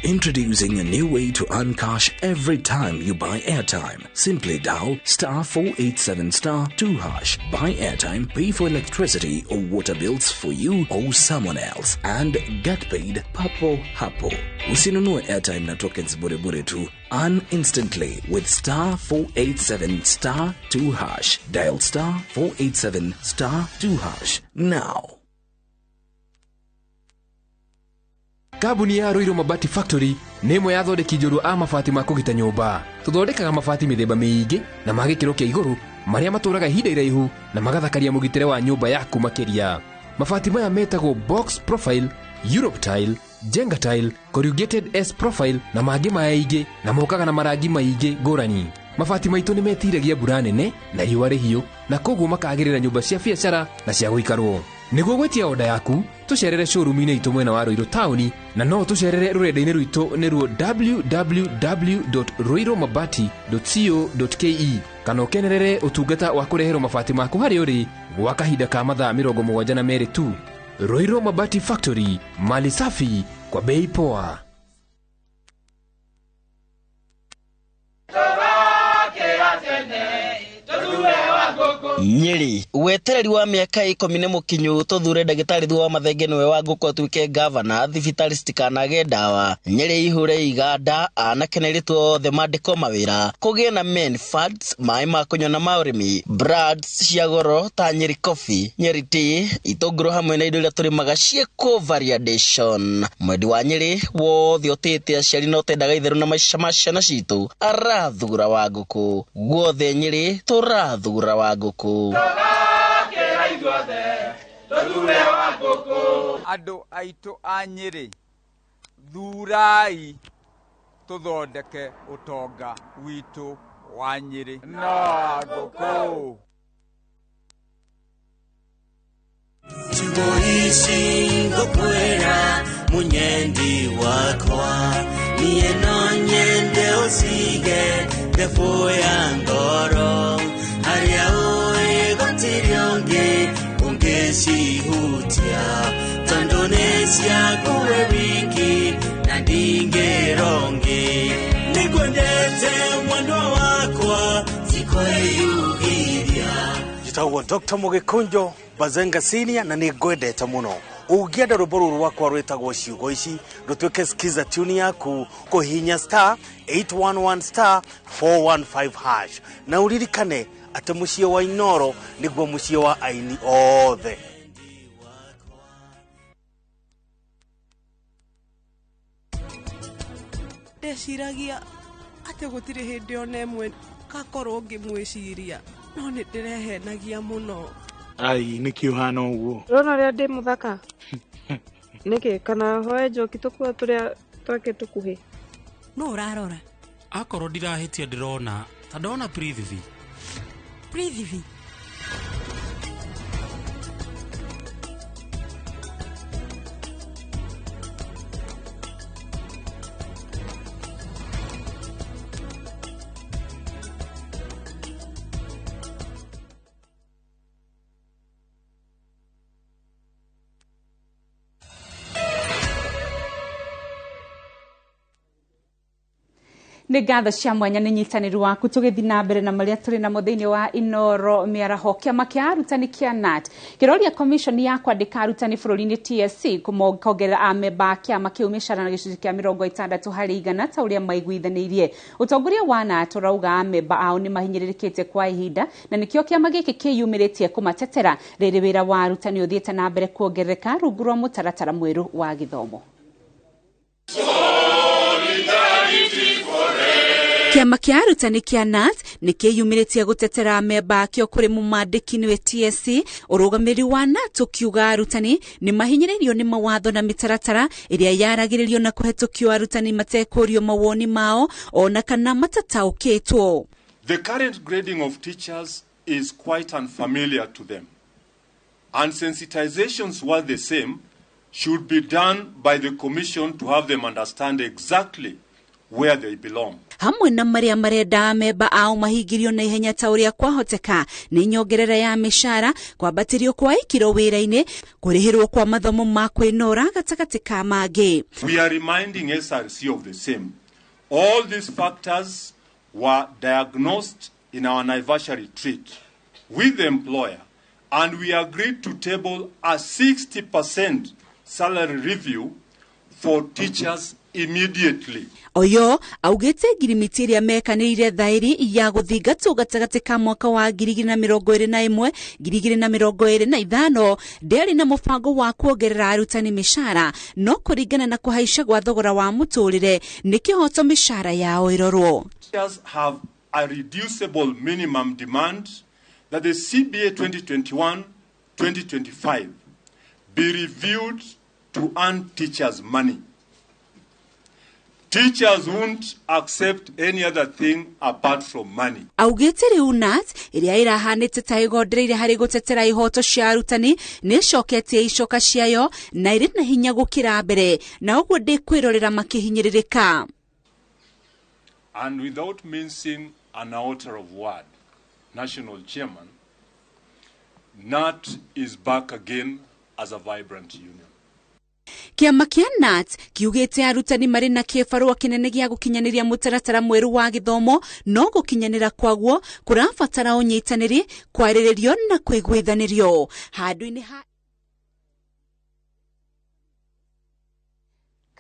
Introducing a new way to earn cash every time you buy airtime. Simply dial *487*2#. Buy airtime, pay for electricity or water bills for you or someone else, and get paid papo hapo. Usinunue airtime na tokens bure bure tu. Earn instantly with *487*2#. Dial *487*2# now. Kambuni ya Ruiru Mabati Factory nĩ ĩmwe ya athondeki njorua a mabati ma kũgita nyũmba. Tũthondekaga mabati mĩthemba mĩingĩ na ma gĩkĩro kĩa igũrũ marĩa matũraga ihinda iraihu na magathakaria mũgitĩre wa nyũmba yaku makĩria. Mabati maya metagwo box profile, Europe tile, Jenga tile, corrugated S profile na mangĩ maingĩ, na mokaga na marangi maingĩ ngũrani. Mabati maitũ nĩ metiragia mbura nene na riũa rĩhiũ, na koguo makagĩrĩra nyũmba cia biacara na cia gũikarwo. Nĩguo gwĩtia oda yaku, tũcerere showroom-inĩ itũ mwena wa Ruiru taũni, na no tũcerere rũrenda-inĩ rwitũ nĩruo www.ruirumabati.co.ke, kana ũkenerere ũtungata wa kũreherwo mabati maku harĩa ũrĩ gwa kahinda ka mathaa 72 tu. Ruiru Mabati Factory, mali safi kwa bei poa. Nyeri wetereri wa mĩaka 10 nĩ mũkinyu tũthure ndagĩtarĩ Thuo wa Mathenge nĩwe wa ngũkũ atuĩke gavana thibitarĩ citikanage ndawa Nyeri ihure iganda anake na airĩtu othe mandĩkwo mawĩra kũgĩe na men funds maĩ ma kũnyua na ma ũrĩmi brands cia goro ta Nyeri coffee, Nyeri tea, itũngũrũ hamwe na indo iria tũrĩmaga ciĩkwo variation. Mwendi wa Nyeri wothe ũtĩĩte aciari na ũtendaga itherũ na maica ma ciana citũ arathura wa ngũkũ guothe Nyeri tũrathura wa ngũkũ. Andũ aitũ a Nyeri thurai tũthondeke ũtonga witũ wa Nyeri na ngũkũ. Tugoishi ngokwera munyendi wakwa niye no nyende usige ndefo ya ngoro haria uwe gotirionge ungeshihutia tondonesia kuwe wiki na ndingeronge nikwendete mwendo wakwa sikweyugiria. Njĩtagwo Dr. Mũgĩkũnjo Bazenga Senior na nĩ ngwendete mũno. Ũngĩenda rwĩmbo rũrũ rwakwa rwĩtagwo ciugo ici rũtuĩke skiza tune yaku kũhihinya star 811 star 415 hash na ũririkane atĩ mũciĩ wa Inoro nĩguo mũciĩ wa aini othe. Ndeciragia atĩ gũtirĩ hĩndĩ ona ĩmwe ngakorwo ngĩmwĩciria no nĩ ndĩrehenagia mũno. Ai nĩkĩ ũhana ũguo? Ũrona ũrĩa ndĩ mũthaka? Nĩkĩ kana hoe njoki tũkua tũrĩa twake tũkuhĩ? No ũrarora? Akorwo ndirahĩtia ndĩrona ta ndona Prithvi. Prithvi? Nĩ ngatho cia mwanya nĩ nyitanĩru waku tũgĩthiĩ na mbere na marĩa tũrĩ namo thĩinĩ wa Inoro mĩaraho. Kĩama kĩa arutani kĩa KNUT kĩroria commission ya kwandĩka arutani bũrũri-inĩ TSC kuongerera amemba a kĩama kĩu mĩcara na gĩcunjĩ kĩa 60 harĩ igana ta ũrĩa maiguithanĩirie. Ũtongoria wa KNUT ũrauga amemba ao nĩ mahinyĩrĩrĩkĩte kwa ihinda na nĩkĩo kĩama gĩkĩ kĩyumĩrĩtie kũmatetera rĩrĩ wĩra wa arutani ũthiĩte na mbere kuongerereka rungu rwa mũtaratara mwerũ wa gĩthomo. Kĩama kĩa arutani kĩa KNUT nĩ kĩyumĩrĩtie gũtetera amemba akĩo kũrĩ mũmandĩki nĩwe TSC. Ũrũgamĩrĩri wa KNUT ũkiuga arutani nĩ mahinyĩrĩirio nĩ mawatho na mĩtaratara ĩrĩa yaragĩrĩrio na kũhetũkio arutani matekũrio mawoni mao ona kana matataũkĩtwo. The current grading of teachers is quite unfamiliar to them, and sensitizations while the same should be done by the commission to have them understand exactly where they belong. Hamwe na marĩa marenda amemba ao mahingirio na ihenya ta ũrĩa kwahoteka nĩ nyongerera ya mĩcara, kwambatĩrio kwa ikĩro wĩra-inĩ, kũrĩhĩrwo kwa mathomo ma kwĩnora gatagatĩ ka mangĩ. We are reminding SRC of the same. All these factors were diagnosed in our Naivasha retreat with the employer, and we agreed to table a 60% salary review for teachers immediately. Oyo augite ngirimiti iria mekanĩire thaĩri ya gũthingatwo gatagatĩ ka mwaka wa 2021 2025 ndĩarĩ na mũbango wa kuongerera arutani mĩcara, no kũringana na kũhaica gwa thogora wa mũtũrĩre nĩ kĩhoto mĩcara yao ĩrorwo. Teachers have a reducible minimum demand that the CBA 2021-2025 be reviewed to earn teachers money. Teachers won't accept any other thing apart from money. Augĩte rĩu KNUT ĩrĩa ĩrahanĩte ta ĩgondereire harĩ gũtetera ihoto cia arutani nĩ ĩcoketie icoka ciayo na ĩrĩ na hinya gũkĩra mbere, na ũguo ndĩkwĩrorera makĩhinyĩrĩrĩka. And without mincing an iota of word, National Chairman, KNUT is back again as a vibrant union. Kĩama kĩa KNUT kiugĩte arutani marĩ na kĩbarũa kĩnene gĩa gũkinyanĩria mũtaratara mwerũ wa gĩthomo, no gũkinyanĩra kwaguo kũrabatara ũnyitanĩri, kwarĩrĩrio na kũiguithanĩrio. Handũ-inĩ ha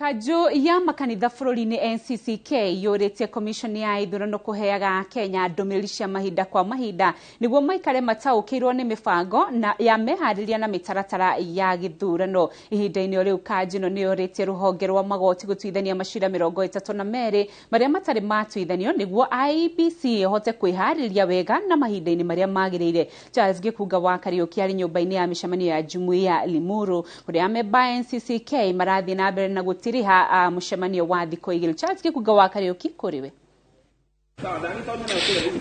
Kanjũ ya makanitha bũrũri-inĩ NCCK yũrĩtie commission ya ithurano kũheaga Kenya ndũmĩrĩri cia mahinda kwa mahinda nĩguo maikare mataũkĩirwo nĩ mĩbango na ya meharĩria na mĩtaratara ya gĩthurano. Ihinda-inĩ o rĩu kanjũ ĩno nĩ yũrĩtie rũhonge rwa magoti gũtuithania macira 32 marĩa matarĩ matuithanio nĩguo IEBC ĩhote kwĩharĩria wega na mahinda-inĩ marĩa magĩrĩire. Charles Gĩkunga wa Kariũki arĩ nyũmba-inĩ ya mĩcemanio ya Jumuiya Limuru kũrĩa amemba a NCCK marathiĩ na mbere na gũtiriha mũcemanio wa thikũ igĩrĩ. Charles Gĩkunga wa Kariũki, kũrĩ we.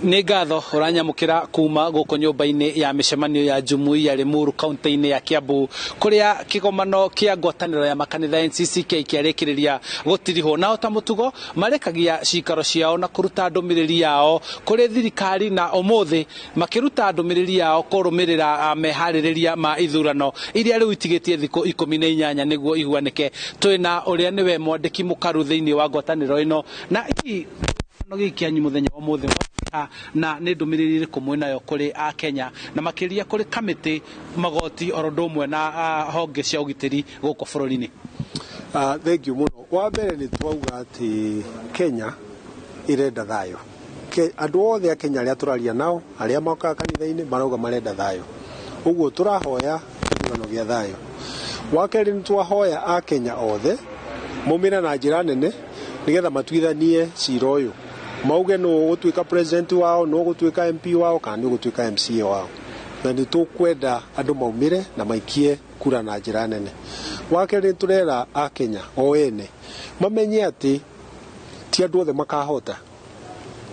Nĩ ngatho ũranyamũkĩra kuma gũkũ nyũmba-inĩ ya mĩcemanio ya Jumuiya Limuru kaunti-inĩ ya Kiambu kũrĩa kĩgomano kĩa ngwatanĩro ya makanitha NCCK kĩarĩkĩrĩria gũtirihwo. Nao ta mũtugo marekagia cikaro ciao na kũruta ndũmĩrĩri yao kũrĩ thirikari, na ũmũthĩ makĩruta ndũmĩrĩri yao kũrũmĩrĩra meharĩrĩria ma ithurano iria rĩu itigĩtie thikũ 18 nĩguo iguanĩke. Twĩna ũrĩa nĩwe mwandĩki mũkaru thĩinĩ wa ngwatanĩro ĩno, na hihi gĩkĩ kĩanyu mũthenya wa ũmũthĩ na nĩ ndũmĩrĩri ĩrĩkũ mwĩnayo kũrĩ a Kenya na makĩria kũrĩ kamĩtĩ magoti oro ũndũ ũmwe na honge cia ũgitĩri gũkũ bũrũri-inĩ? Thank you mũno. Wa mbere nĩ twauga atĩ Kenya ĩrenda thayũ. Andũ othe a Kenya arĩa tũraria nao, arĩa mokaga kanitha-inĩ marauga marenda thayũ. Ũguo tũrahoya gĩthurano gĩa thayũ. Wa kerĩ nĩ twahoya a Kenya othe maumĩre na njĩra nene nĩgetha matuithanie cira ũyũ, mauge nũ ũgũtuĩka president wao, nũ ũgũtuĩka MP wao, kana nĩ ũgũtuĩka MCA wao. Na nĩ tũkwenda andũ maumĩre na maikie kura na njĩra nene. Wa kerĩ nĩ tũrera a Kenya o ene mamenye atĩ ti andũ othe makahota,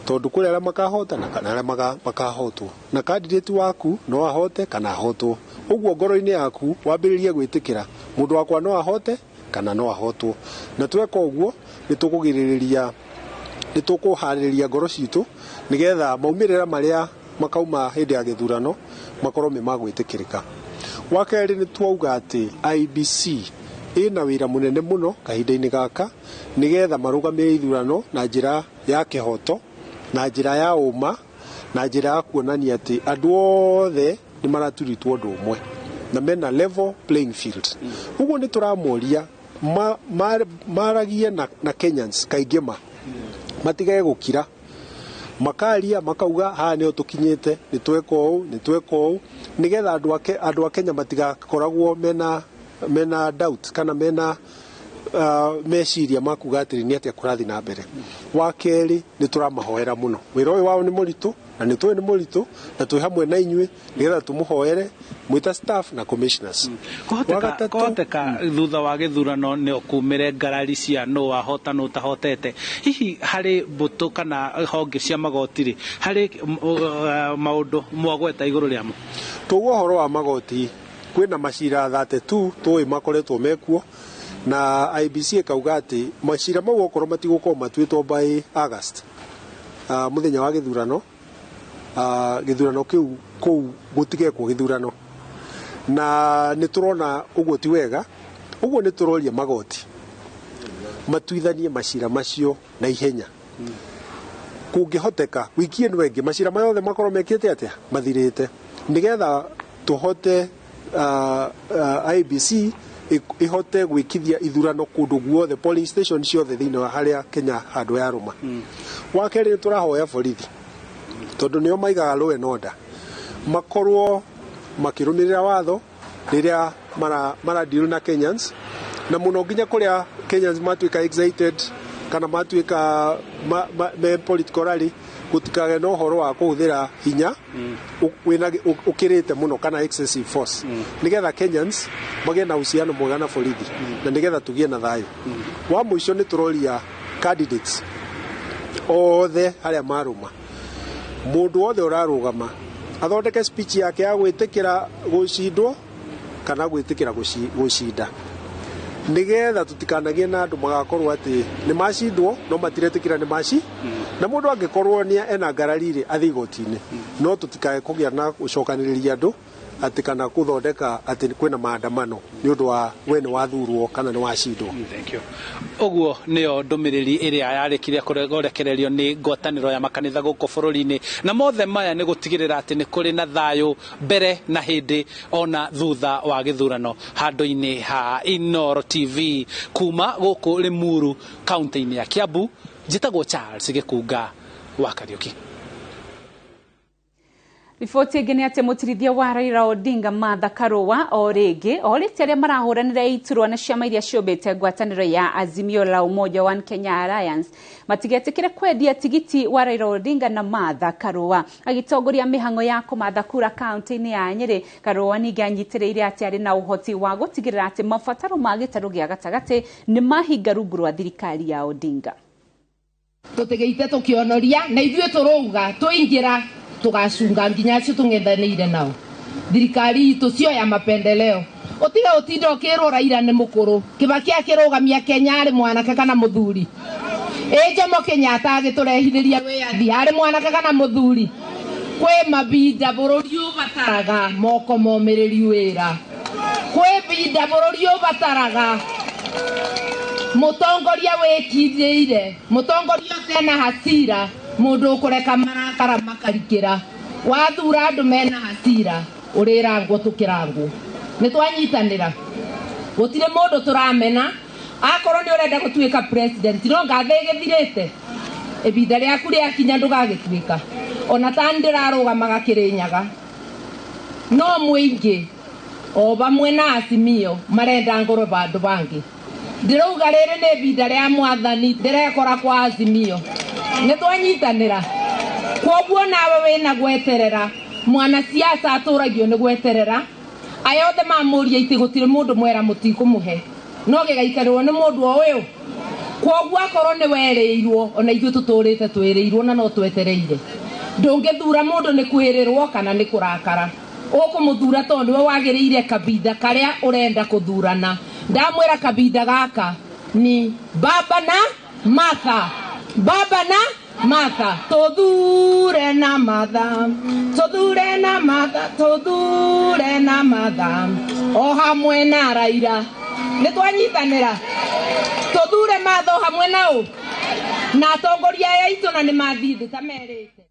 tondũ kũrĩ arĩa makahota na kana arĩa makahotwo, na candidate waku no ahote kana ahotwo. Ũguo ngoro-inĩ yaku wambĩrĩrie gwĩtĩkĩra mũndũ wakwa no ahote kana no ahotwo, na tweka ũguo nĩ tũkũgirĩrĩria, nĩ tũkũharĩrĩria ngoro citũ nĩgetha maumĩrĩra marĩa makauma hĩndĩ ya gĩthurano makorwo me ma gwĩtĩkĩrĩka. Wa kerĩ nĩ twauga atĩ IEBC ĩna wĩra mũnene mũno kahinda-inĩ gaka nĩgetha marũgamĩrĩre ithurano na njĩra ya kĩhoto, na njĩra ya ũma, na njĩra ya kuonania atĩ andũ othe nĩ maraturitwo ũndũ ũmwe na mena level playing field. Ũguo nĩ tũramoria maragie na Kenyans kaingĩ ma matigage gũkira, makaria makauga haha nĩho tũkinyĩte, nĩ tweka ũũ, nĩ tweka ũũ, nĩgetha andũ a Kenya matigakoragwo mena doubt kana mena meciria ma kuga atĩrĩ nĩ atĩa kũrathiĩ na mbere. Wa kerĩ nĩ tũramahoera mũno, wĩra ũyũ wao nĩ mũritũ na nĩ tũĩ nĩ mũritũ, na twĩ hamwe na inyuĩ nĩgetha tũmũhoere mwĩ ta staff na commissioners. Kũhoteka thutha wa gĩthurano nĩ kumĩre ngarari cia nũ wahota nũ ũtahotete, hihi harĩ mbũtũ kana honge cia magoti rĩ, harĩ maũndũ mwagweta igũrũ rĩamo? Tũguo ũhoro wa magoti kwĩna macira 32 tũĩ makoretwo mekuo, na IEBC ĩkauga atĩ macira mau okorwo matigũkorwo matuĩtwo by August, mũthenya wa gĩthurano, gĩthurano kĩu kũu gũtigekwo gĩthurano, na nĩ tũrona ũguo ti wega. Ũguo nĩ tũroria magoti matuithanie macira macio na ihenya kũngĩhoteka, wiki ĩno ĩngĩ macira maya othe makorwo mekĩte atĩa, mathirĩte, nĩgetha tũhote IEBC ihote gwĩkithia ithurano kũndũ guothe, polling station ciothe thĩinĩ wa harĩa Kenya handũ ya rũma. Wa kerĩ nĩ tũrahoya borithi, tondũ nĩo maigaga law and order, makorwo makĩrũmĩrĩra watho rĩrĩa mara deal na Kenyans, na mũno nginya kũrĩa Kenyans matuĩka excited kana matuĩka me political rally, gũtikagĩe na ũhoro wa kũhũthĩra hinya ũkĩrĩte mũno kana excessive force, nĩgetha Kenyans magĩe na uhusiano mwega na borithi, na nĩgetha tũgĩe na thayũ. Wa mũico nĩ tũroria candidates othe harĩa marũma, mũndũ wothe ũrarũgama athondeke speech yake ya gwĩtĩkĩra gũcindwo kana gwĩtĩkĩra gũcinda, nĩgetha tũtikanagie na andũ magakorwo atĩ nĩ macindwo no matiretĩkĩra nĩ maci, na mũndũ angĩkorwo nĩ ena ngarari rĩ athiĩ igoti-inĩ, no tũtikae kũgĩa na gũcokanĩrĩria andũ atĩ kana gũthondeka atĩ kwĩna maandamano nĩ ũndũ wa we nĩ wathurwo kana nĩ wacindwo. Thank you. Ũguo nĩyo ndũmĩrĩri ĩrĩa yarĩkirie kũrekererio nĩ ngwatanĩro ya makanitha gũkũ bũrũri-inĩ, na mothe maya nĩ gũtigĩrĩra atĩ nĩ kũrĩ na thayũ mbere na hĩndĩ ona thutha wa gĩthurano. Handũ-inĩ ha Inooro TV kuma gũkũ Limuru kaunti-inĩ ya Kiambu, njĩtagwo Charles Gĩkunga wa Kariũki. Riboti ĩngĩ nĩ atĩ mũtirithia wa Raila Odinga Martha Karua o rĩngĩ orĩtie arĩa marahũranĩra iturwa na ciama iria ciũmbĩte ngwatanĩro ya Azimio la Umoja One Kenya Alliance matigetĩkĩre kwendia tigiti wa Raila Odinga na Martha Karua. Agĩtongoria mĩhang'o ya kũmatha kura kaunti-inĩ ya Nyĩrĩ, Karua ningĩ anyitĩrĩire atĩ arĩ na ũhoti wa gũtigĩrĩra atĩ mabataro ma gĩtarũ gĩa gatagatĩ nĩ mahinga rungu rwa thirikari ya Odinga. Tũtigĩite tũkĩonoria na ithuĩ tũrauga tũingĩra tugacunga nginya acio tũng'ethanĩire nao. Thirikari itũ cio ya mapendeleo. Ũtiga ũtinda ũkĩrwo Raila nĩ mũkũrũ. Kibaki akĩrũgamia Kenya arĩ mwanake kana mũthuri. Ĩ Jomo Kenyatta agĩtũrehithĩria wĩyathi arĩ mwanake kana mũthuri. Kwĩ mabinda bũrũri ũbataraga moko momĩrĩri wĩra. Kwĩ binda bũrũri ũbataraga mũtongoria wĩkindĩire, mũtongoria ũtena hasira, mundu ukureka marakara makarikira. Wathura andu mena hasira urirangwo tukirangwo. Ni twanyitanira, gutire mundu turamena. Akorwo ni urenda gutuika president no ngathe igithirite ibinda riaku riakinya ndugagituika. Ona ta ndirarugamaga Kirinyaga no muingi o vamwe na Azimio marenda ngorwo bandu bangi. Ndirauga riri ni ibinda ria mwathani ndirekora kwa Azimio. Nĩ twanyitanĩra. Kwoguo nawe wĩna gweterera, mwanasiasa atũragio nĩ gweterera. Aya othe mamũria itĩ gũtirĩ mũndũ mwera mũtikũmũhe, no gĩgaikarĩrwo nĩ mũndũ o ũyũ. Kwoguo akorwo nĩ werĩirwo, ona ithuĩ tũtũrĩte twĩrĩirwo na no twetereire. Ndũngĩthura mũndũ nĩ kwĩrĩrwo kana nĩ kũrakara. Ũkũmũthura tondũ nĩwe wagĩrĩire kabinda karĩa ũrenda kũthurana. Ndamwĩra kabinda gaka ni baba na Martha. Baba na Martha, tũthure na Martha, tũthure na Martha, tũthure na Martha, o hamwe na Raila. Nĩ twanyitanĩra, tũthure Martha o hamwe na ũ na atongoria aya aitũ, na nĩ mathiĩ thĩ ta merĩte.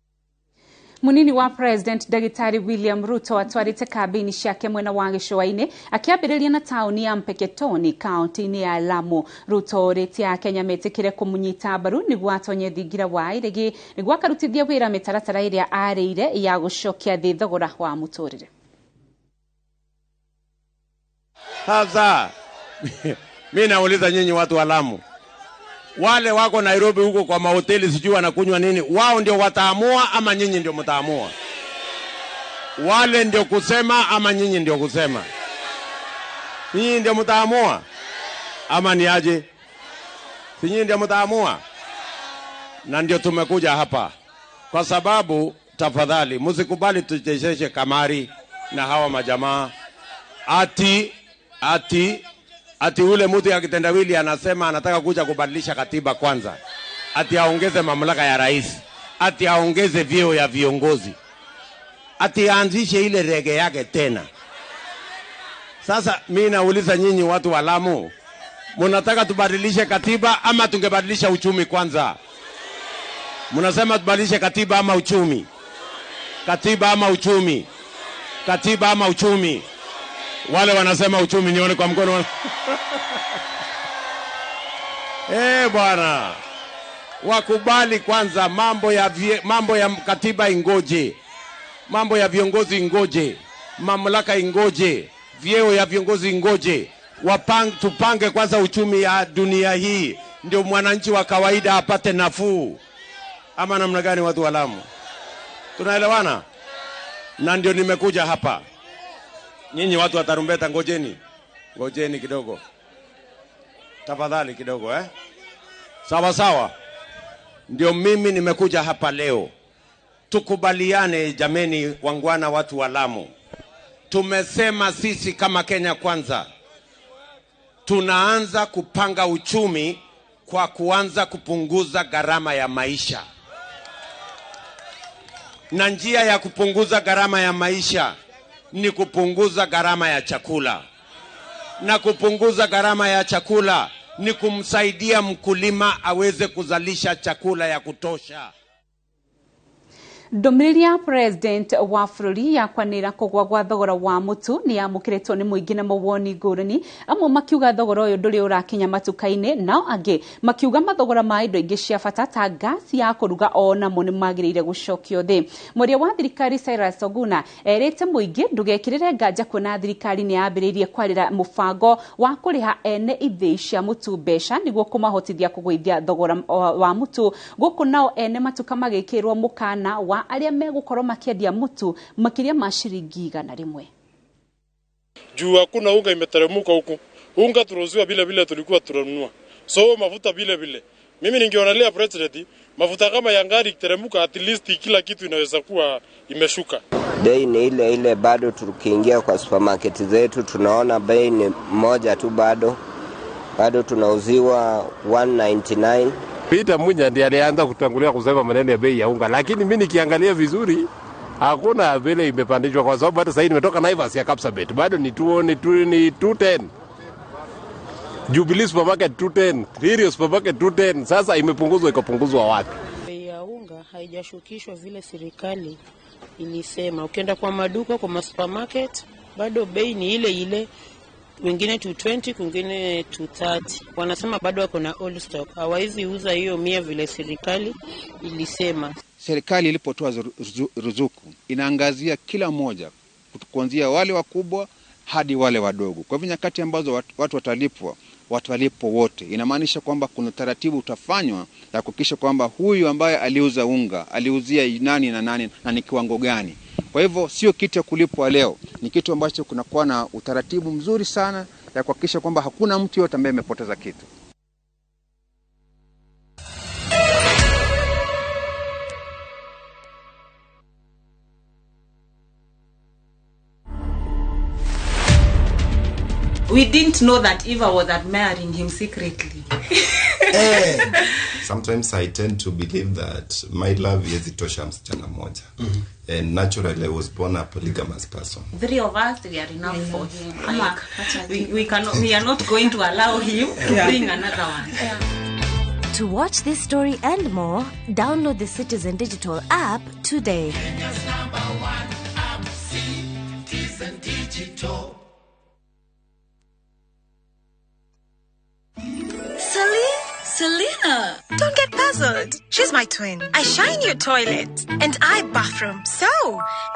Munini wa President Dagitari William Ruto atwarite kambĩini ciake mwena wa gĩcũa-inĩ akĩambĩrĩria na taũni ya Mpeketoni kaunti-inĩ ya Lamu. Ruto orĩtie Akenya metĩkĩre kũmũnyita mbaru nĩguo atonye thingira wa iregi nĩguo akarutithia wĩra mĩtaratara ĩrĩa arĩire ya gũcokia thĩ thogora wa mũtũrĩre. Sasa mimi nauliza nyinyi watu wa Lamu, wale wako Nairobi huko kwa mahoteli sijui wanakunywa nini, wao ndio wataamua ama nyinyi ndio mtaamua? Wale ndio kusema ama nyinyi ndio kusema? Nyinyi ndio mtaamua ama ni aje? Si nyinyi ndio mtaamua? Na ndio tumekuja hapa kwa sababu, tafadhali msikubali tuchezeshe kamari na hawa majamaa. Ati ule mtu ya kitendawili anasema anataka kuja kubadilisha katiba kwanza, ati aongeze mamlaka ya rais, ati aongeze vyeo ya viongozi, ati aanzishe ile rege yake tena. Sasa mimi nauliza nyinyi watu wa Lamu, mnataka tubadilishe katiba ama tungebadilisha uchumi kwanza? Mnasema tubadilishe katiba ama uchumi? Katiba ama uchumi? Katiba ama uchumi? Wale wanasema uchumi nione kwa mkono. Bwana, wakubali kwanza mambo ya katiba ingoje, mambo ya viongozi ingoje, mamlaka ingoje, vyeo ya viongozi ingoje. Tupange kwanza uchumi ya dunia hii, ndio mwananchi wa kawaida apate nafuu. Ama namna gani watu wa Lamu? Tunaelewana? Na ndio nimekuja hapa. Nyinyi watu wa tarumbeta, ngojeni. Ngojeni kidogo. Tafadhali kidogo, Sawa sawa. Ndio mimi nimekuja hapa leo. Tukubaliane jameni, wangwana watu wa Lamu. Tumesema sisi kama Kenya Kwanza tunaanza kupanga uchumi kwa kuanza kupunguza gharama ya maisha. Na njia ya kupunguza gharama ya maisha ni kupunguza gharama ya chakula, na kupunguza gharama ya chakula ni kumsaidia mkulima aweze kuzalisha chakula ya kutosha. Ndũmĩrĩri ya president wa bũrũri ya kwanĩrĩra kũgũa gwa thogora wa mũtu nĩ yamũkĩrĩtwo nĩ mũingĩ na mawoni ngũrani, amwe makiuga thogora ũyũ ndũrĩ ũrakinya matuka-inĩ, nao angĩ makiuga mathogora ma indo ingĩ cia bata ta ngasi ya kũruga o namo nĩ magĩrĩire gũcokio thĩ. Mwaria wa thirikari Cyrus Oguna erĩte mũingĩ ndũgekĩrĩre nganja kuona thirikari nĩ yambĩrĩirie kwarĩra mũbango wa kũrĩha ene ithĩi cia mũtu mbeca nĩguo kũmahotithia kũgũithia thogora wa mũtu, gũkũ nao ene matuka magĩkĩrwo mũkana wa arĩa megũkorwo makĩendia mũtu makĩria ma ciringi 100. Juu hakuna unga imeteremka huku. Unga turuhusiwa vile vile tulikuwa tunanunua. So mafuta vile vile. Mimi ningeonelea president mafuta kama ya ngari ikiteremka at least kila kitu inaweza kuwa imeshuka. Bei ni ile ile bado, tukiingia kwa supermarket zetu tunaona bei ni moja tu bado. Bado tunauziwa 199. Peter Munya ndiye alianza kutangulia kusema maneno ya bei ya unga, lakini mimi nikiangalia vizuri hakuna vile imepandishwa, kwa sababu hata sasa nimetoka Naivas ya Kapsabet bado ni 210. Jubilee Supermarket 210, Rio Supermarket 210. Sasa imepunguzwa, ikapunguzwa wapi? Bei ya unga haijashukishwa vile serikali ilisema. Ukienda kwa maduka, kwa supermarket bado bei ni ile ile. Wengine 220, wengine 230. Wanasema bado wako na old stock. Hawawezi uza hiyo 100 vile serikali ilisema. Serikali ilipotoa ruzuku inaangazia kila mmoja, kuanzia wale wakubwa hadi wale wadogo. Kwa hivyo nyakati ambazo watu watalipwa, watu walipwa wote. Inamaanisha kwamba kuna taratibu utafanywa ya kuhakikisha kwamba huyu ambaye aliuza unga, aliuzia nani na nani na ni kiwango gani. Kwa hivyo sio kitu ya kulipwa leo, ni kitu ambacho kunakuwa na utaratibu mzuri sana ya kuhakikisha kwamba hakuna mtu yote ambaye amepoteza kitu. We didn't know that Eva was admiring him secretly. Sometimes I tend to believe that my love is itosha msichana moja. And naturally I was born a polygamous person. Three of us, we are enough for him. Like, we cannot, we are not going to allow him to bring another one. Yeah. To watch this story and more, download the Citizen Digital app today. Kenya's #1 app, Citizen Digital. Selena, don't get puzzled. She's my twin. I shine your toilet and I bathroom. So,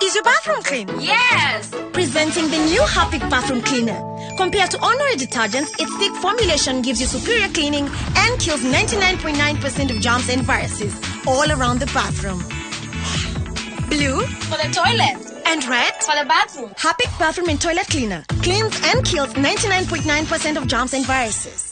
is your bathroom clean? Yes! Presenting the new Harpic bathroom cleaner. Compared to ordinary detergents, its thick formulation gives you superior cleaning and kills 99.9% of germs and viruses all around the bathroom. Blue for the toilet and red for the bathroom. Harpic bathroom and toilet cleaner cleans and kills 99.9% of germs and viruses.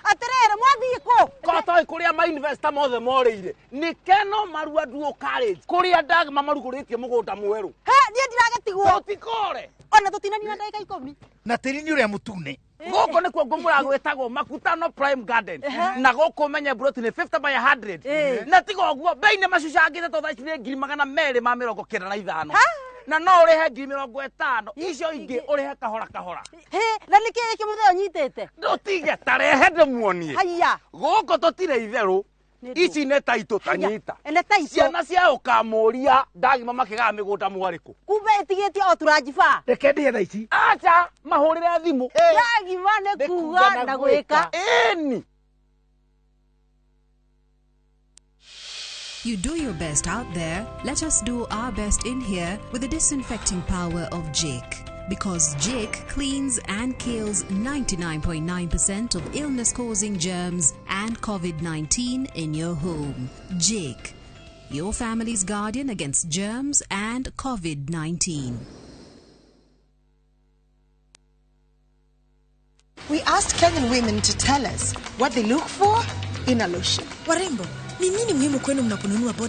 Atirere mwathii ku kotoi kuria ma investor mothe moreire ni keno marua duo college kuria ndagma maruguritie mugunda mweru he nie ndiragetigwo tutikore ona tutinanina ndagika 10 na tiri ni uria mutune guku nikuo ngumura gwitagwo Makutano Prime Garden na guku menye broti ni 50 by 100 na tiga uguo bei ni macucangite to thaa ici ni 295 na no urihe 50,000 icio ingi urihe kahora kahora. He na niki giki muthee unyitite ndutige tarehe ndimuonie. Haiya guku tutire itheru ici nĩ taitũ tanyita ciana cia ũkamũria ndagima makĩgaa mĩgũnda mwarĩkũ kumbe ĩtigĩtie o turanjiba reke ndĩhe thaa ici acha mahũrĩre thimũ ndagima nĩ kuga na gwĩka ĩni. You do your best out there, let us do our best in here with the disinfecting power of Jik. Because Jik cleans and kills 99.9% of illness-causing germs and COVID-19 in your home. Jik, your family's guardian against germs and COVID-19. We asked Kenyan women to tell us what they look for in a lotion. Warembo, ni nini muhimu kwenu mnaponunua body